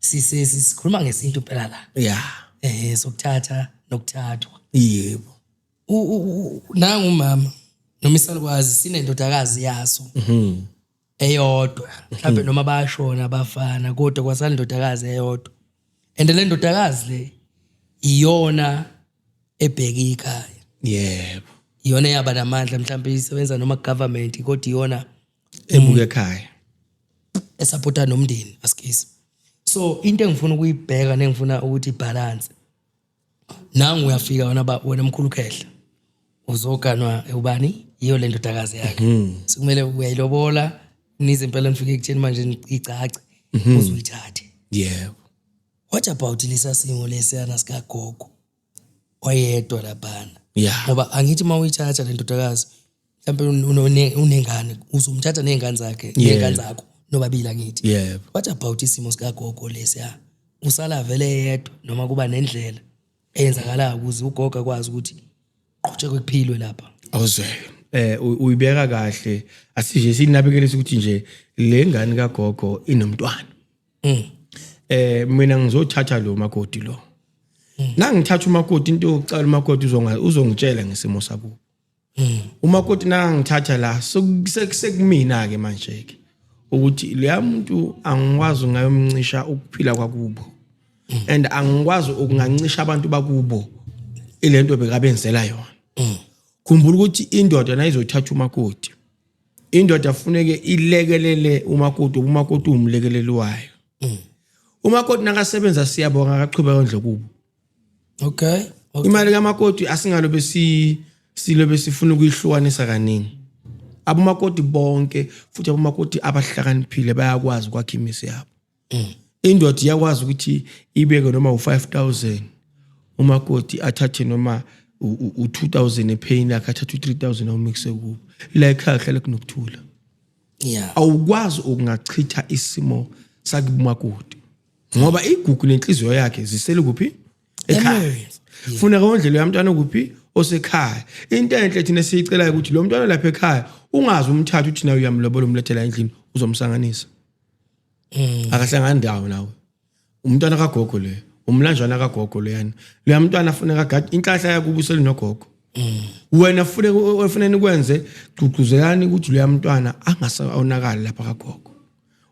sikhuluma ngesintu phela la sokuthatha nokuthathwa. Nangu umama noma isalukwazi sinendodakazi yaso eyodwa mhlawumbe, noma bayashona abafana, kodwa kwasala indodakazi eyodwa, and le ndodakazi le iyona ebheka ikhaya. Iyona eyaba namandla, mhlawumbe isebenza noma government, kodwa iyona ebuka ekhaya. Esupporta nomndeni asikisi. So into engifuna ukuyibheka nengifuna ukuthi ibalance, nangu uyafika wena, ba wena mkhulu khehla, uzoganwa ubani? Yiyo le ndodakazi yakhe. Sekumele uyayilobola, nize impela nifike ekutheni manje icace, uzuyithathe. What about lesa simo lesiyana sikagogo? Oyedwa laphana. Yeah. Ngoba angithi uma uyithatha le ndodakazi, mhlawumbe unengane, uzomthatha ney'ngane zakhe, ney'ngane zakho nobabili, angithi? Yebo. What about isimo sikagogo lesiya? Usala vele yedwa noma kuba nendlela eyenzakalayo ukuze ugogo akwazi ukuthi qhutshekwe kuphilwe lapha? Awuzwe, uyibeka kahle. Asije sinabekele ukuthi nje le ngane kagogo inomntwana. Mina ngizothatha lo makoti lo. Nangithatha umakoti, into yokuqala, umakoti uzongitshela ngesimo sakubo. Umakoti nangithatha la, sekumina ke manje ke ukuthi leya muntu angikwazi ngayomncisha ukuphila kwakubo and angikwazi ukungancisha abantu bakubo ilento bekabenzela yona. Khumbula ukuthi indoda nayizothatha umakoti, indoda funeke ilekelele umakoti, umakoti umlekeleli wayo. Umakoti nakasebenza, siyabonga, akaqhubeka ondle kubo. Imali kamakoti asingalo besi silobe sifuna ukuyihlukanisa kaningi. Abomakoti bonke futhi, abomakoti abahlakaniphile bayakwazi ukwakha imizi yabo. Indoda iyakwazi ukuthi ibeke noma u5000, umakoti athathe noma u2000 epheyini yakhe, athathe u3000 awumixe kubo la ekhaya, kuhlale kunokuthula. Awukwazi ukungachitha isimo sakumakoti ngoba igugu nenhliziyo yakhe zisele kuphi? Ekhaya. Funeka ondlelo yamntwana kuphi? Osekhaya. Into enhle thina esiyicelayo ukuthi lo mntwana lapha ekhaya ungazi umthatha uthi nawe uyamlobola, umlethela endlini, uzomsanganisa. Akahlangani ndawo nawe. Umntwana kagogo le, umlanjwana kagogo leyana. Loya mntwana funeka gadi inhlahla yakubusela nogogo. Wena funeka ofanele nikwenze, gqugquzelani ukuthi loya mntwana angasawonakali lapha kagogo.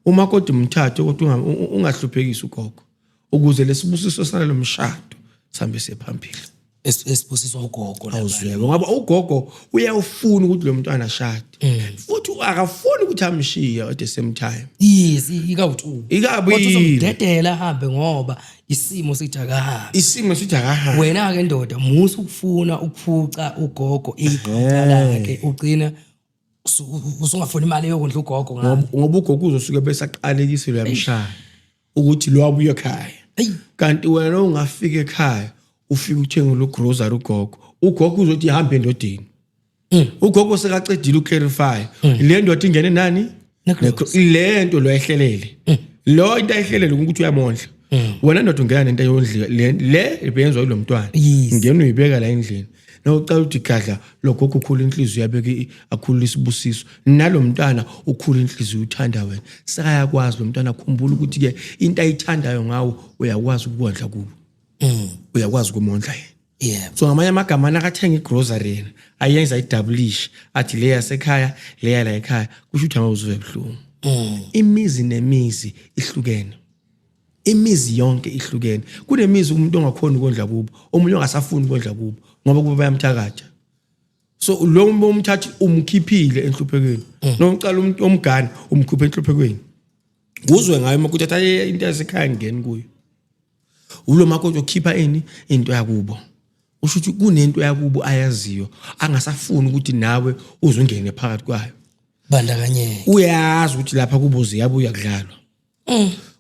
Umakoti umthathe, kodwa ungahluphekisi ugogo ukuze lesibusiso salelo mshado sihambe siye phambili. Esibusiswa ugogo lapha. Awuzweke, ngoba ugogo uyawufuna ukuthi lo mntwana ashade futhi akafuni ukuthi amshiye at the same time. Yes, ikawu-two. Ikabili. Kodwa uzomdedela ahambe ngoba isimo sithi akahambe. Isimo sithi akahambe. Wena-ke ndoda, musa ukufuna ukuphuca ugogo iqhaza lakhe, ugcina usungafuni imali yokondla ugogo ngalo. Ngoba ugogo uzosuke bese aqalekisile, uyamshaya ukuthi lo wabuya ekhaya. Eyi. Kanti wena ungafika ekhaya, ufike uthenge lo grocery, ugogo uzothi hambe endodeni. Ugogo sekacedile uclarify le ndoda ingene nani. Le nto lo ayihlelele, lo into ayihlelele ukuthi uyamondla wena ndoda, ungena nento yondliwa le ibenzwa yilo mntwana. Ngena uyibeka la endlini, nawucala uthi gadla lo gogo ukhula inhliziyo, yabeke akhulula isibusiso, nalo mntwana ukhula inhliziyo, uthanda wena, sekayakwazi lo mntwana. Khumbula ukuthi-ke into ayithandayo ngawo, uyakwazi ukukondla kubo, uyakwazi ukumondla yena. So ngamanye amagama, nakathenga igrocery yena ayenza idabulish, athi le yasekhaya, leya la ekhaya, kusho ukuthi angawuzuve buhlungu. Imizi nemizi ihlukene, imizi yonke ihlukene. Kunemizi umuntu ongakhona ukondla kubo, omunye ongasafuni ukondla kubo ngoba kubo bayamthakatha. So lo muntu umthathi umkhiphile enhluphekweni, noma ucala umuntu omgane umkhuphe enhluphekweni, uzwe ngayo uma kuthi athathe into yasekhaya ngeni kuyo. Ulo makoti okhipha ini into yakubo, usho ukuthi kunento yakubo ayaziyo angasafuni ukuthi nawe uze ungene phakathi kwayo. Bandakanyeke. Uyazi ukuthi lapha kubo ziyabuya kudlalwa,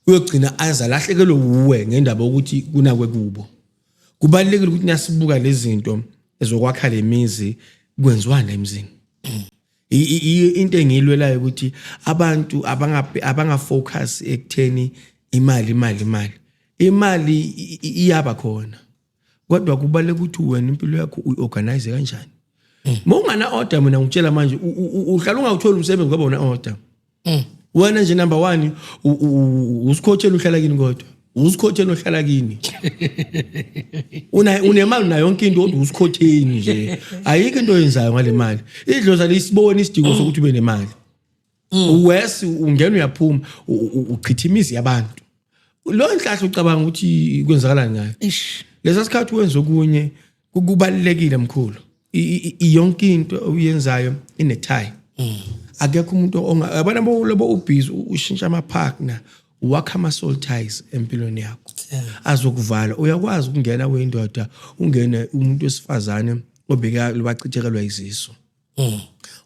uyogcina azalahlekelwe wuwe ngendaba yokuthi kunakwe kubo. Kubalulekile ukuthi nasibuka lezi zinto ezokwakha le mizi, kwenziwani la emzini. Into engiyilwelayo ukuthi abantu abangafocus ekutheni imali, imali, imali, imali iyaba khona, kodwa kubaluleka ukuthi wena impilo yakho uyiorganize kanjani. Uma ungana order, mina ngikutshela manje, uhlala ungawutholi umsebenzi ngoba una order. Wena nje number 1 usikhotheni uhlala kini, kodwa usikhotheni ohlala kini una unemali, unayo yonke into, kodwa usikhotheni nje, ayikho into oyenzayo ngale mali. Idlozi alisiboni isidingo sokuthi ube nemali. Wes ungena uyaphuma, uchitha imizi yabantu. Lo nhlahla ucabanga ukuthi kwenzakalani ngayo? Ish. Lesa sikhathi wenza okunye kubalulekile, mkhulu. Yonke into oyenzayo inetime. Akekho umuntu onga yabona lobo ubhizi ushintsha ama-partner, wakha ama-soul ties empilweni yakho azokuvala. Uyakwazi ukungena kuyindoda, ungene umuntu wesifazane obeka bachithelwa izisu,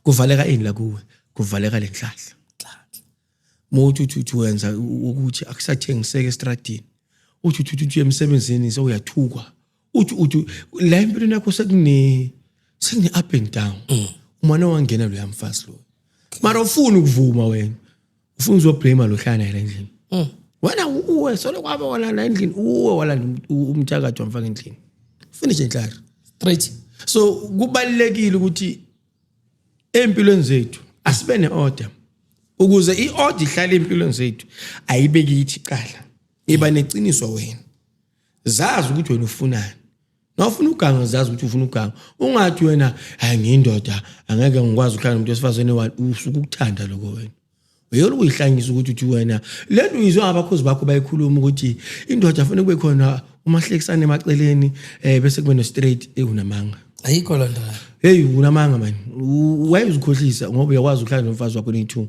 kuvaleka ini la kuwe? Kuvaleka le nhlahla. Mawuthi uthi wenza ukuthi akusathengiseki estradini, uthi uthi uthi emsebenzini sewuyathukwa. Uthi la empilweni yakho sekune up and down. Umane wangena lo yamfasi lo, mara ufuna ukuvuma wena, ufuna uzoblame lo hlala naye la endlini. Wena uwe solo kwaba wala la endlini, uwe wala umthakathi wamfaka endlini, finish enhlari. Straight. So kubalulekile ukuthi empilweni zethu asibe ne-order. Ukuze i-order ihlale empilweni zethu, ayibe kithi qala, iba neqiniso. Wena zazi ukuthi wena ufunani. Nawufuna uganga, zazi ukuthi ufuna uganga. Ungathi wena, "Hayi, ngiyindoda, angeke ngikwazi ukuhlala nomuntu wesifazane wani." Usuke ukuthanda lokho wena, uyona ukuyihlanyisa ukuthi uthi wena le nto uyizwe ngabakhozi bakho bayikhuluma ukuthi indoda fanele kube khona umahlekisane emaceleni, bese kube no-straight. Unamanga. Ayikho loo nto leyo. Hey, unamanga man. Wayezikhohlisa ngoba uyakwazi ukuhlala nomfazi wakho niyi-two.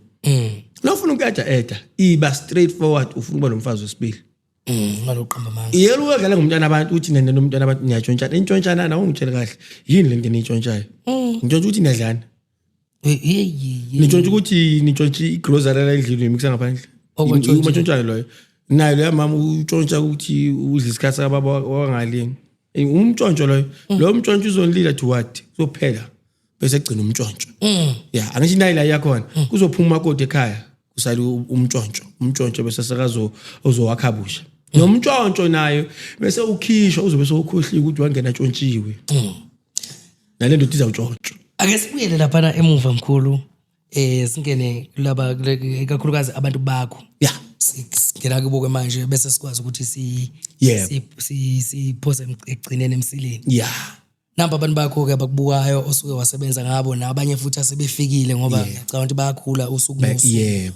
Nawufuna ukuyada eda, iba straight forward, ufuna ukuba nomfazi wesibili. Ngaloqamba amanga. Yelo uyadlala ngomntwana abantu, uthi nina nomntwana abantu niyatshontsha, intshontshana. Nawe ungitshele kahle, yini lento eniyitshontshayo? Ngitshontsha ukuthi niyadlana? Hey, hey, hey. Nitshontsha ukuthi nitshontsha igrocery la endlini, uyimikisa ngaphandle? Okwatshontsha. Umatshontshayo loyo naye loya mama utshontsha ukuthi udla isikhathi sakababa wangalini. Umtshontsho loyo, loyo mtshontsho uzonilila to what? Kuzophela bese gcina umtshontsho. Ya, angisho nayi la iyakhona, kuzophuma umakoti ekhaya, kusale umtshontsho, umtshontsho bese sekazo ozowakha busha nomtshontsho nayo, bese ukhishwa, uzobe sewukhohliwe ukuthi wangena tshontshiwe nale ndoda izawutshontsho. Ake sibuyele laphana emuva, mkhulu, singene kulaba ikakhulukazi abantu bakho. Singena kubo ke manje, bese sikwazi ukuthi si siphose ekugcineni emsileni. Namba abantu bakho ke abakubukayo, osuke wasebenza ngabo, nabanye futhi asebefikile, ngoba ngiyacabanga ukuthi bayakhula usuku nosuku.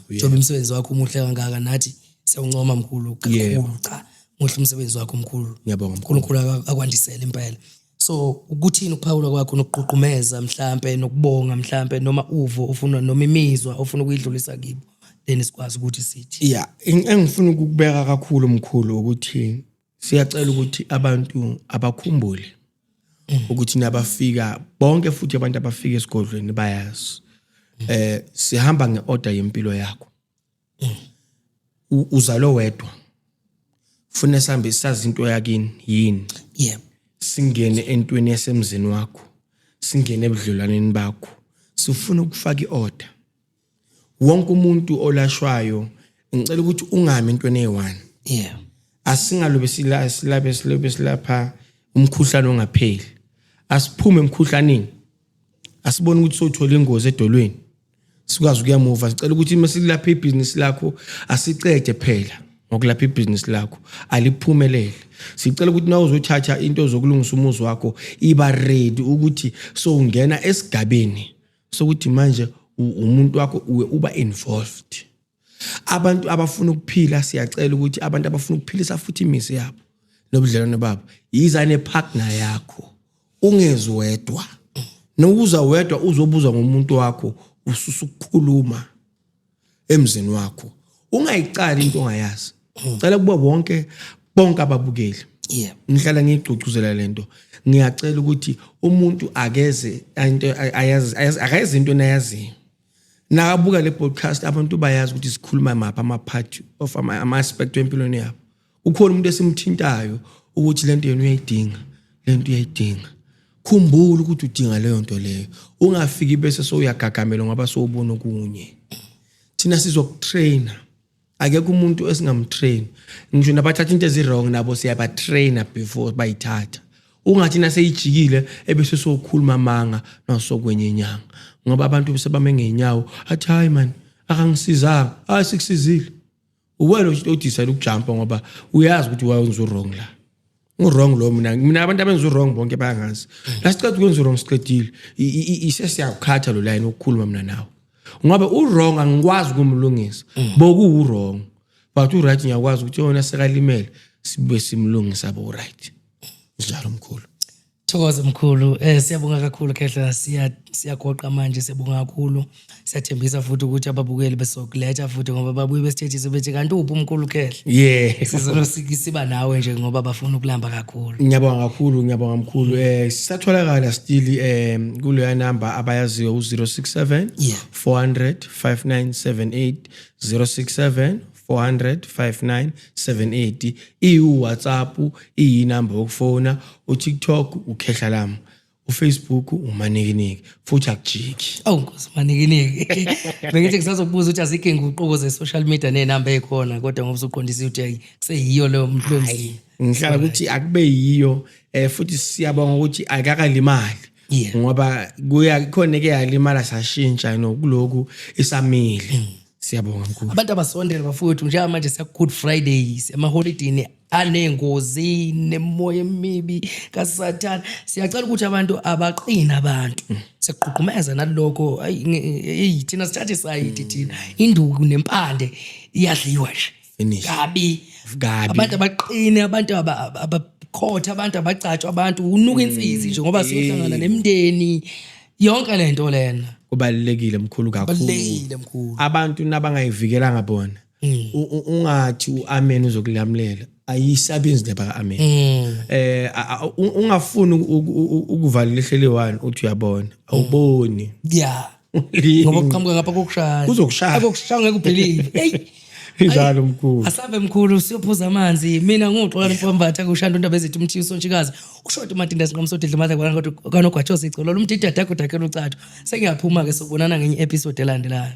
Njengoba imisebenzi wakho umuhle kangaka, nathi siyawuncoma, mkhulu, kakhulu. Cha, muhle umsebenzi wakho, mkhulu. Ngiyabonga, mkhulu. uNkulunkulu akwandisele impela. So ukuthini ukuphawula kwakho nokuqhuqumeza mhlampe, nokubonga mhlampe, noma uvo ofuna, noma imizwa ofuna ukuyidlulisa kibo, then sikwazi ukuthi sithi? Ya, engifuna ukukubeka kakhulu, mkhulu, ukuthi siyacela ukuthi abantu abakhumbule ukuthi nabafika bonke, futhi abantu abafika esigodlweni bayazi, sihamba ngeorder yempilo yakho. Uzalwe wedwa, funa sihambe sazi into yakini yini, singene entweni yasemzini wakho, singene ebudlelwaneni bakho. Sifuna ukufaka iorder. Wonke umuntu olashwayo, ngicela ukuthi ungami entweni eyi-one. Asingalobe sila silabe silobe silapha umkhuhlane ongapheli. Asiphume emkhuhlaneni, asibone ukuthi sothola ingozi edolweni, sikwazi ukuya muva. Sicela ukuthi uma silapha ibhizinisi lakho, asicede phela ngokulapha ibhizinisi lakho, aliphumelele. Sicela ukuthi na uzothatha into zokulungisa umuzi wakho, iba ready ukuthi sowungena esigabeni sokuthi manje umuntu wakho uba involved. Abantu abafuna ukuphila, siyacela ukuthi abantu abafuna ukuphilisa futhi imizi yabo nobudlelwane babo, yiza nepartner yakho, ungezi wedwa. Nokuza wedwa uzobuza ngomuntu wakho, ususa ukukhuluma emzini wakho. Ungayicali into ongayazi. Cela kuba bonke bonke ababukeli, ngihlala ngiyigcugcuzela lento, ngiyacela ukuthi umuntu akeze into ayazi, akayenzi into enayaziyo. Nakabuka le podcast, abantu bayazi ukuthi sikhuluma maphi ama-part of ama-aspect wempilweni yabo. Ukhona umuntu esimthintayo ukuthi lento yena uyayidinga, lento uyayidinga. Khumbula ukuthi udinga leyo nto leyo, ungafiki bese sowuyagagamela ngoba sowubona okunye. Thina sizokutraina, akekho umuntu esingamtrain. Ngisho nabathatha into ezi-wrong nabo siyabatraina before bayithatha. Ungathi naseyijikile ebese sowukhuluma amanga nasokwenye inyanga, ngoba abantu sebame ngeenyawo, athi, "Hayi man, akangisizanga." Hayi, sikusizile. Uwena odecide ukujumpa ngoba uyazi ukuthi wayenza u-wrong la, u-wrong lo. Mina abantu abenza u-wrong bonke bayangazi. La siceda ukwenza u-wrong, siqedile, isesiyakukhatha lo line wokukhuluma mina nawe, ngoba u-wrong angikwazi ukumlungisa, bokuwu-wrong, but u-right ngiyakwazi ukuthi yona sekalimele, sibuye simlungisa bo-right njalo, mkhulu. Thokoza, mkhulu. Siyabonga kakhulu, Khehla. Siyagoqa manje, siyabonga kakhulu. Siyathembisa futhi ukuthi ababukeli besokuletha futhi, ngoba babuye besithethise bethi, "Kanti uphi umkhulu Khehla?" Sizolo siba nawe nje ngoba bafuna ukulamba kakhulu. Ngiyabonga kakhulu, ngiyabonga, mkhulu. Sisatholakala still kuleya number abayaziyo, u-067 400 5978, 067. 400 59 78. Iyu WhatsApp, iyinamba yokufona, uTikTok ukhehla lami, uFacebook uManikiniki, futhi akujiki. Awu Nkosi, Manikiniki. Bengithi ngisazokubuza ukuthi azikho iy'nguquko ze-social media ney'namba ey'khona, kodwa ngoba usuqondisile ukuthi hayi, kuseyiyo leyo leyo mzila. Ngihlala ukuthi akube yiyo, futhi siyabonga ukuthi akakalimali. Ngoba kuya khona ke yalimala, sashintsha nokuloku isamile. Siyabonga mkhulu. Abantu abasondele bafowethu, njengamanje siya Good Friday, emaholidini anengozi nemoya emibi kaSathane. Siyacela ukuthi abantu abaqina, abantu siyaqhuqhumeza nalokho. Ayi, eyi, thina sithathe isayidi thina, induku nempande iyadliwa nje. Finish. Kabi. Kabi. Abantu abaqine, abantu abakhotha, abantu abagcatshwa, abantu unuka insizi nje ngoba siyohlangana nemindeni, yonke lento lena. Kubalulekile mkhulu kakhulu. Kubalulekile mkhulu. Abantu nabangayivikelanga bona, ungathi uamen uzokulamlela, ayisabenzi laba ka-amen. Ungafuni ukuvala ihlele one uthi uyabona, awuboni. Ngoba kuqhamuka ngapha kokushaya. Kuzokushaya. Akokushaya ngeke ubelieve. Hey. Injalo mkhulu. Asambe mkhulu, siyophuza amanzi. Mina nguXolani Mfombatha kushanda indaba ezithi umthiso Ntshikazi. Ushoti uMatinda sinqamsodi dlimatha kwanogwatsho sicolo. Lumdida dakho dakhe lucathu. Sengiyaphuma ke, sobonana ngenye episode elandelayo.